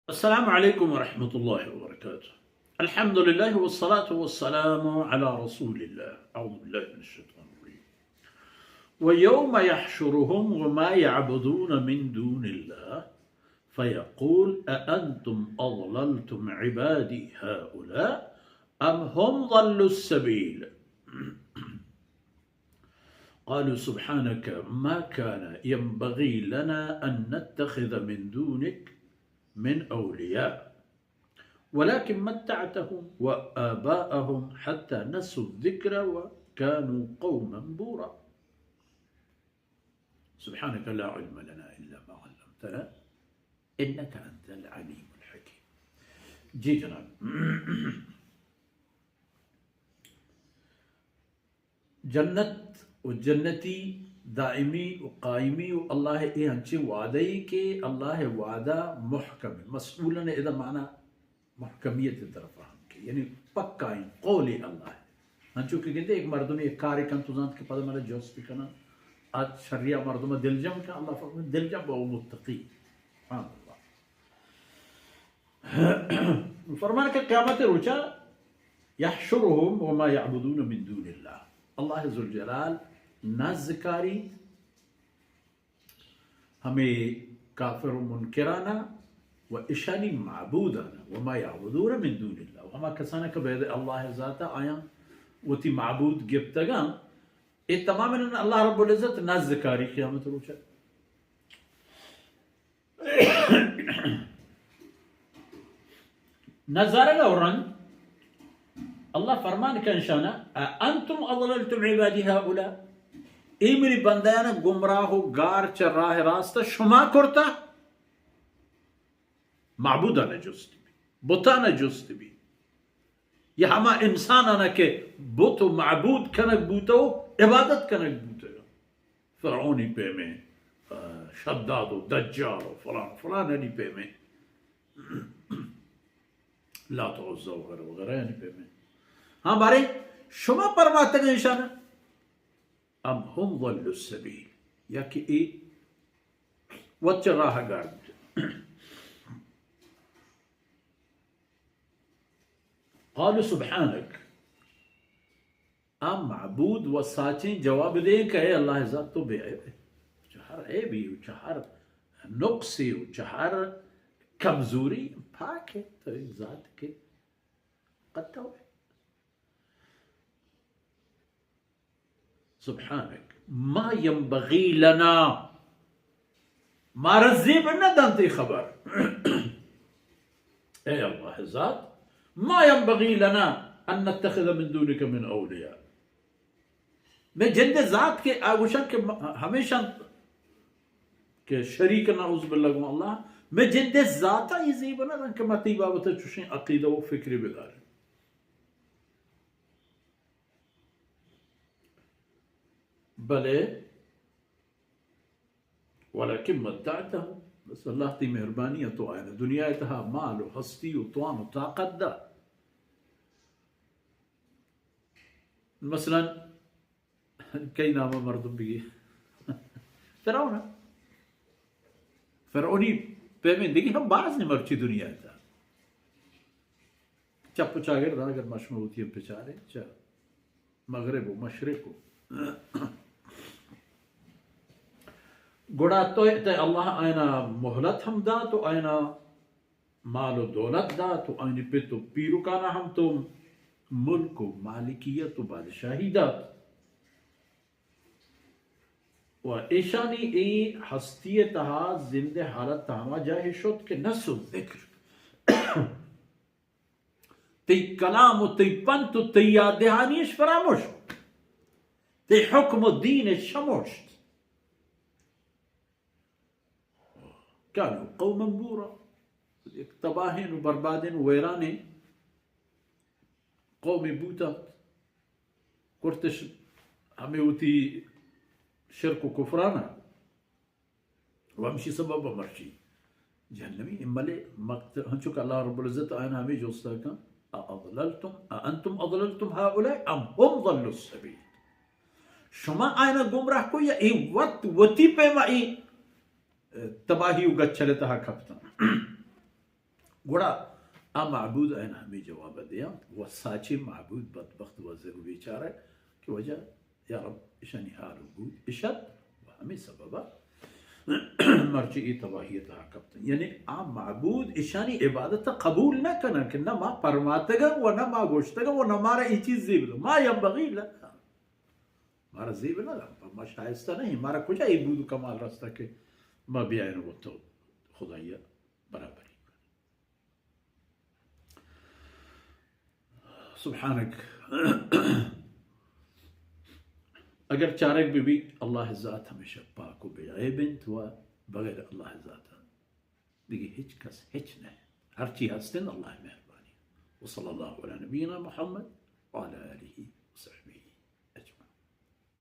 السلام عليكم ورحمة الله وبركاته. الحمد لله والصلاة والسلام على رسول الله. أعوذ بالله من الشيطان الرجيم. ويوم يحشرهم وما يعبدون من دون الله فيقول أأنتم أضللتم عبادي هؤلاء أم هم ضلوا السبيل. قالوا سبحانك ما كان ينبغي لنا أن نتخذ من دونك من أولياء ولكن متعتهم وآباءهم حتى نسوا الذكر وكانوا قوما بورا. سبحانك لا علم لنا إلا ما علمتنا إنك أنت العليم الحكيم. جی جناب. جنت و جنتی دائمی و قائمی و اللہ ءِ اے انچیں وعدہ ای کہ اللہ ءِ وعدہ محکم ءِ، مسئولن ادا معنی محکمیت ءِ طرف ہم کہ یعنی پکا ایں قول اللہ ءِ۔ انچو کہ گندے ایک مردمے یک کارے کنت و زانت کہ پدا منا جست بکناں، آ شریا مردم دلجم کن، اللہ فرمائے دلجم با متقی۔ سبحان اللہ۔ فرمان کہ قیامت روچا يحشرهم وما يعبدون من دون الله، اللہ ذوالجلال نزکاری ہمے کافر و منکرانا و اشانی معبودانا، وما يعبدون من دون الله، و ہما کسانا کہ بید اللہ ذاتا آیاں وتی معبود گپتگاں، اے تمام اللہ رب العزت نزکاری قیامت روچا۔ نظارگ ءَ رند اللہ فرمان کن شانا، أأنتم أضللتم عبادي هؤلاء، اے منی بندیان گمراہ و گار چہ راہ راست شما کرتا؟ معبودان جست بی، بتان جست بی، یا ہما انسانان کہ بت و معبود کنگ بوتو، عبادت کنگ بوتو۔ فرعونی پیمیں، آ، شداد و دجال و فلان، فلان علی پیمیں، لات و عزا وغیرہ وغیرہ یعنی پیمیں۔ ہاں بارے شما پرماتگ ایشان، أم هم ضلوا السبيل، یا کہ اے وت چہ راہ گار بوت۔ قالوا سبحانك، آ معبود و ساچیں جواب دیں کہ اے اللہ ذات تو بے عیب ہے، چہ ہر عیبی و چہ ہر نقصی و چہ ہر کمزوری پاک ہے تو، ایک ذات کے قطع ہے۔ سبحانك ما ينبغي لنا، مارا زیب نہ دنت اے خبر۔ اے اللہ ذات، ما ينبغي لنا أن نتخذ من دونك من أولياء۔ میں جند ذات کہ آ گوشن کہ م-، ہمیشان کہ شریک نعوذ باللہ گوں اللہ، میں جند ذاتا یہ زیب نہ دن کہ ما تئی بابت چوشیں عقیدہ و فکری بداریں۔ بلے ولكن متعتهم، بس اللہ تئی مہربانی ہے تو آئینا دنیا تہا مال و ہستی و توان و طاقت دا۔ مثلاً کئی نام مردم بگی؟ فرعون۔ فرعونی پیمیں دگی ہم باز نے مرچی دنیا تہا۔ چپ و چاگرد اگر مشموتی ہم پچارے چا مغرب و مشرق و گڑا تو تے اللہ آئینا مہلت ہم دات و آئینا مال و دولت دات و آئینی پت و پیرکانا ہم تو ملک و مالکیت و بادشاہی دات و ایشانی اے ہستی تہا زند حالت تہا ہما جاہے شت کہ نس و ذکر تئی کلام و تئی پنت و تئی یاد دہانیش فراموش کت۔ تئی حکم و دینش شموشت۔ كانوا قوما بورا۔ یک تباہیں و بربادیں و ویرانیں قومی بوتا۔ کرتش ہمیں وتی شرک و کفرانا۔ و ہمشی سبب مرچی جہنمی۔ ملے مقت-، ہنچو کہ اللہ رب العزت آیان ہمیں جوستا کن، أأضللتم، أأنتم أضللتم هؤلاء أم هم ضلوا السبيل؟ شما آیانا گمراہ کو یا اے وت وتی پیما اے تباہی و گچل تہا کپتن؟ گڑا آ معبود آیان ہمے جواب ء دیاں، و ساچیں معبود بدبخت وزگ و بیچارہ کہ وجہ یا رب اشانی حال و بود اشت و ہمے سبب ء مرچی اے تباہی ء تہا کپتن۔ یعنی آ معبود اشانی عبادت ء قبول نہ کنن کہ نہ ما پرماتگاں و نہ ما گوشتگاں و نہ مارا اے چیز زیب، ما ینبغی لنا، مارا زیب نہ دنت، ما شائستہ نہ ایں، مارا کجا اے بود و کمال رستہ کہ ما بیائین و تو خدائی ء برابری کنیں۔ سبحانک۔ اگر چارگ بہ بیت، اللہ ذات ہمیشہ پاک و بے عیب انت و بغیر اللہ ذات دگہ ہچ کس ہچ نہ۔ ہرچی ہست انت اللہ مہربانی۔ و صلی اللہ علی نبینا محمد و علی آلہ